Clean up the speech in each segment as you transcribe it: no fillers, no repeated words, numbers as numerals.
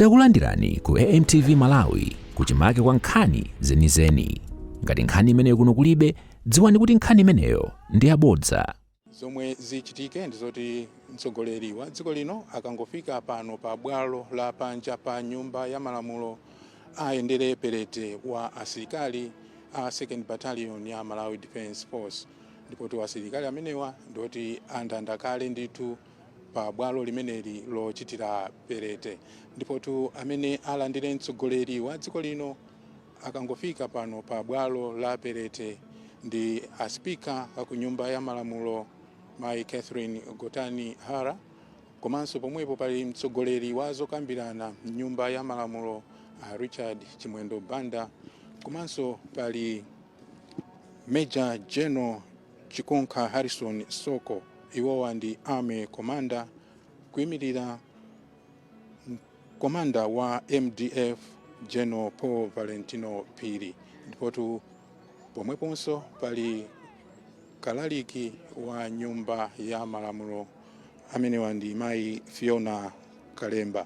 Takulandirani ku AMTV Malawi kuchimake kwa nkhani zenizeni. Ngati nkhani imeneyo kuno kulibe, dziwani kuti nkhani imeneyo ndi yabodza. Zomwe zichitike ndizoti mtsogoleri wa dziko lino akangofika pano pa bwalo la panja pa Nyumba ya Malamulo ayendere perete wa asilikali a 2nd Battalion ya Malawi Defence Force, ndipotu asilikali amenewa ndoti andanda kale ndithu pa bwalo limeneli lochitira perete. Ndipotu amene alandire mtsogoleri wa dziko lino akangofika pano pa bwalo la perete ndi a Speaker aku Nyumba ya Malamulo, Mayi Catherine Gotani Hara, komanso pomwepo pali mtsogoleri wa zokambirana mnyumba ya Malamulo, a Richard Chimwendo Banda, komanso pali Major General Chikunkha Harrison Soko, iwowa ndi Army Commander, kuyimirira Commander wa MDF, General Paul Valentino Phiri. Ndipotu pomweponso pali kalaliki wa Nyumba ya Malamulo, amenewa ndi Mayi Fiona Kalemba.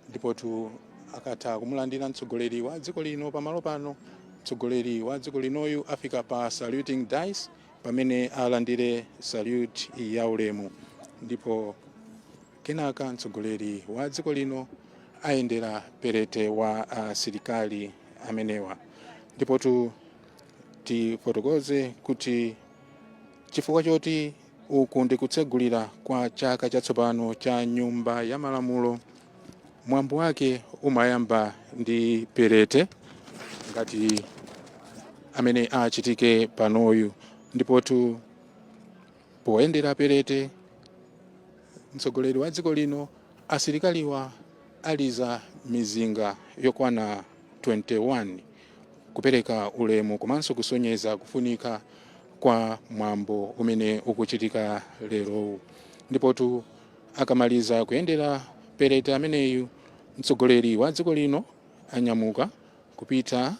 Ndipotu akatha kumulandira mtsogoleri wa dziko lino pamalo pano, mtsogoleri wa dziko linoyu afika pa saluting dais pamene alandire salute ya ulemu, ndipo kenaka mtsogoleri wa dziko lino ayendera perete wa asilikali amenewa. Ndipotu tifotokoze kuti chifukwa choti uku ndikutsegulira kwa chaka chatsopano cha Nyumba ya Malamulo, mwambo wake umayamba ndi perete ngati amene achitike panoyu. Ndipotu poyendera perete mtsogoleri wa dziko lino, asilikaliwa aliza mizinga yokwana 21 kupereka ulemu komanso kusonyeza kufunika kwa mwambo umene ukuchitika lerowu. Ndipotu akamaliza kuyendera perete ameneyu, mtsogoleri wa dziko lino anyamuka kupita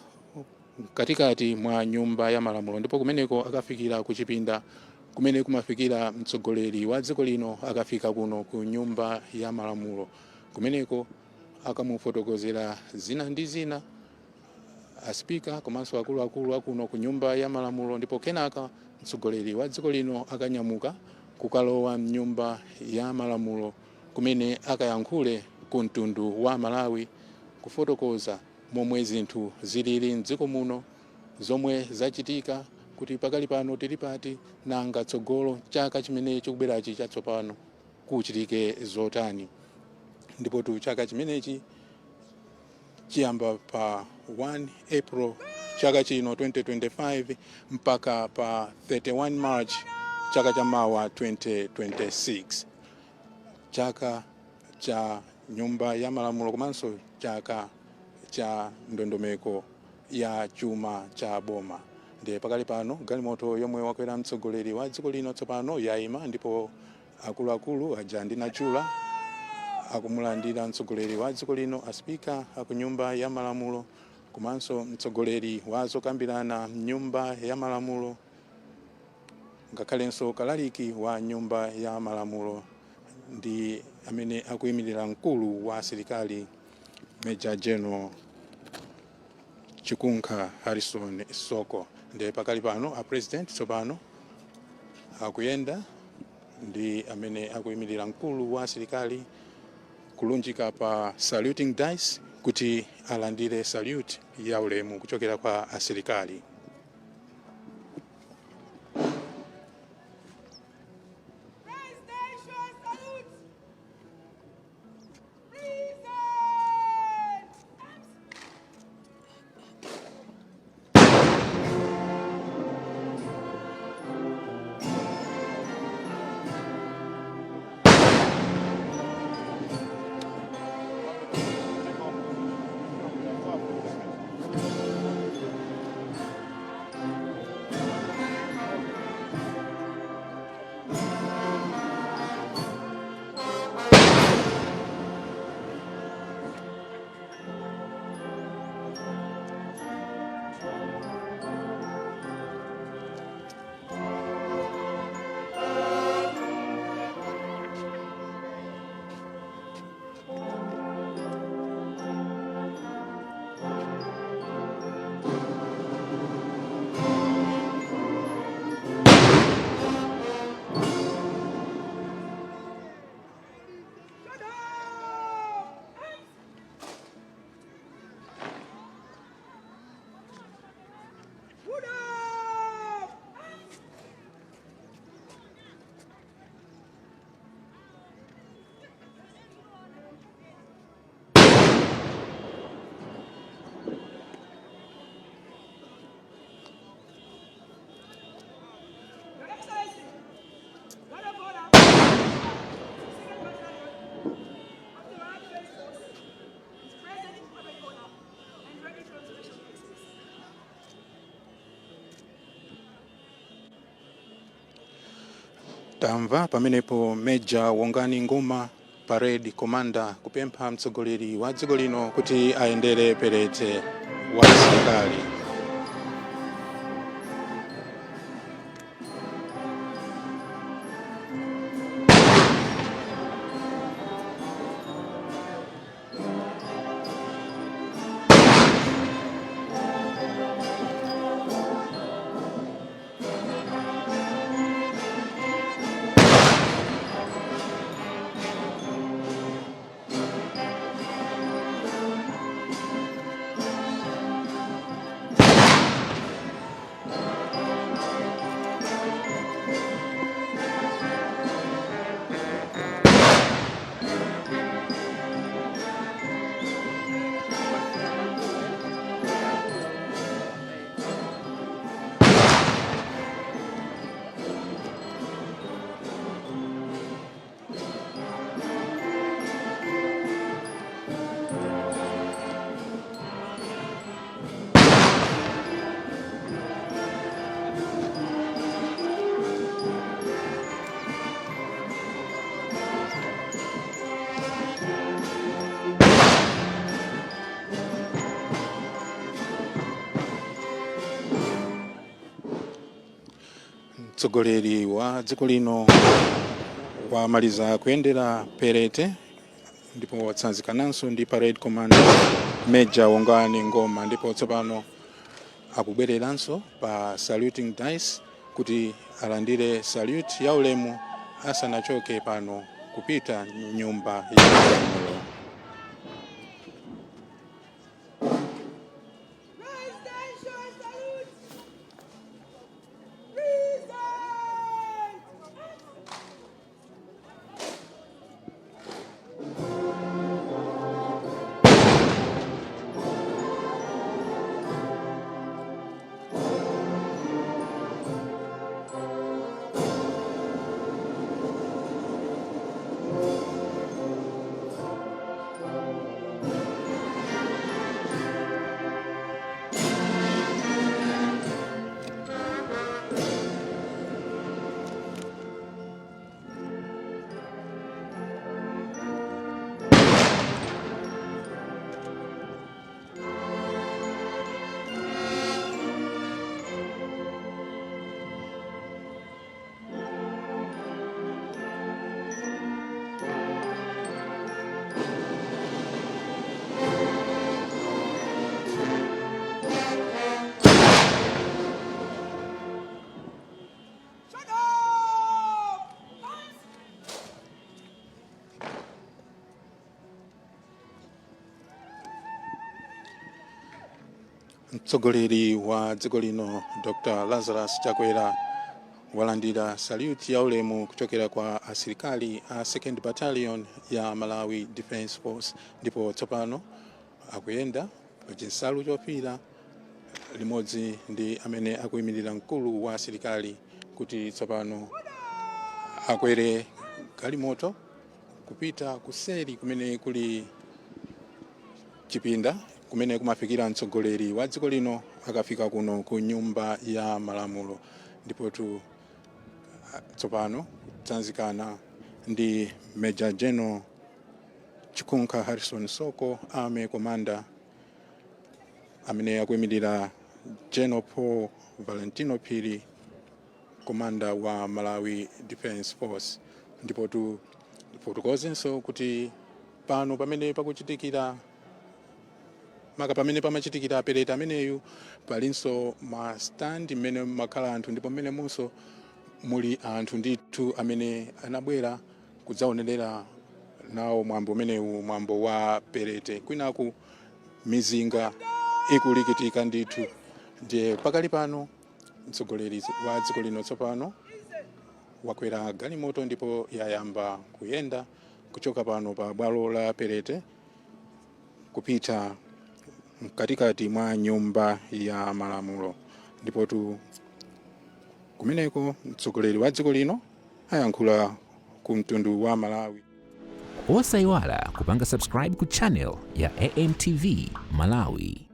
mkatikati mwa Nyumba ya Malamulo, ndipo kumeneko akafikira kuchipinda kumene kumafikira mtsogoleri wa dziko lino akafika kuno ku Nyumba ya Malamulo. Kumeneko akamufotokozera zina ndi zina a Speaker komanso akuluakulu akuno ku Nyumba ya Malamulo, ndipo kenaka mtsogoleri wa dziko lino akanyamuka kukalowa mnyumba ya Malamulo kumene akayankhule ku mtundu wa Malawi, kufotokoza momwe zinthu zilili mdziko muno, zomwe zachitika, kuti pakali pano tili pati, nanga tsogolo chaka chimene chikubwerachi chatsopano kuchitike zotani. Ndipotu chaka chimenechi chiyamba pa 1 April chaka chino 2025 mpaka pa 31 March chaka chamawa 2026, chaka cha Nyumba ya Malamulo komanso chaka cha ndondomeko ya chuma cha boma. Ndiye pakali pano galimoto yomwe wakwera mtsogoleri wa dziko lino tsopano yayima, ndipo akuluakulu aja ndinachula akumulandira mtsogoleri wa dziko lino, a Speaker aku Nyumba ya Malamulo komanso mtsogoleri wa zokambirana mnyumba ya Malamulo, ngakhalenso kalaliki wa Nyumba ya Malamulo ndi amene akuyimirira mkulu wa asilikali, Major General Chikunkha Harrison Soko. Ndiye pakali pano a President tsopano akuyenda ndi amene akuyimirira mkulu wa asilikali kulunjika pa saluting dais kuti alandire salute ya ulemu kuchokera kwa asilikali. Presidential salute! Present! Arms! Tamva pamenepo Major Wongani Ngoma, parade commander, kupempha mtsogoleri wa dziko lino kuti ayendere perete wa asilikali. Mtsogoleri wa dziko lino wamaliza kuyendera perete ndipo watsanzikananso ndi parade commander Major Wongani Ngoma, ndipo tsopano akubwereranso pa saluting dais kuti alandire salute ya ulemu asanachoke pano kupita nyumba ya malamulo. Presidential salute! Present! Shut up! Mtsogoleri wa dziko lino Dr Lazarus Chakwera walandira salute ya ulemu kuchokera kwa asilikali a 2nd Battalion ya Malawi Defence Force, ndipo tsopano akuyenda pa chinsalu chofiira limodzi ndi amene akuyimirira mkulu wa asilikali kuti tsopano akwere galimoto kupita kuseri kumene kuli chipinda kumene kumafikira mtsogoleri wa dziko lino akafika kuno ku Nyumba ya Malamulo. Ndipo tu tsopano kutsanzikana ndi Major General Chikunkha Harrison Soko, army commander, amene akuyimirira General Paul Valentino Phiri, commander wa Malawi Defence Force. Ndipo tu fotokozenso kuti pano pamene pakuchitikira, maka pamene pamachitikira perete ameneyu, palinso ma stand mmene makhala anthu, ndipo mmene munso muli anthu ndithu amene anabwera kudzaonerera nawo mwambo umenewu, mwambo wa perete, kwinaku mizinga ikulikitika ndithu. Ndiye pakali pano mtsogoleri wa dziko lino tsopano wakwera galimoto ndipo yayamba kuyenda kuchoka pano pa bwalo la perete kupita mkatikati mwa Nyumba ya Malamulo, ndipo tu kumeneko mtsogoleri wa dziko lino ayankhula ku mtundu wa Malawi. Osayiwala kupanga subscribe ku channel ya AMTV Malawi.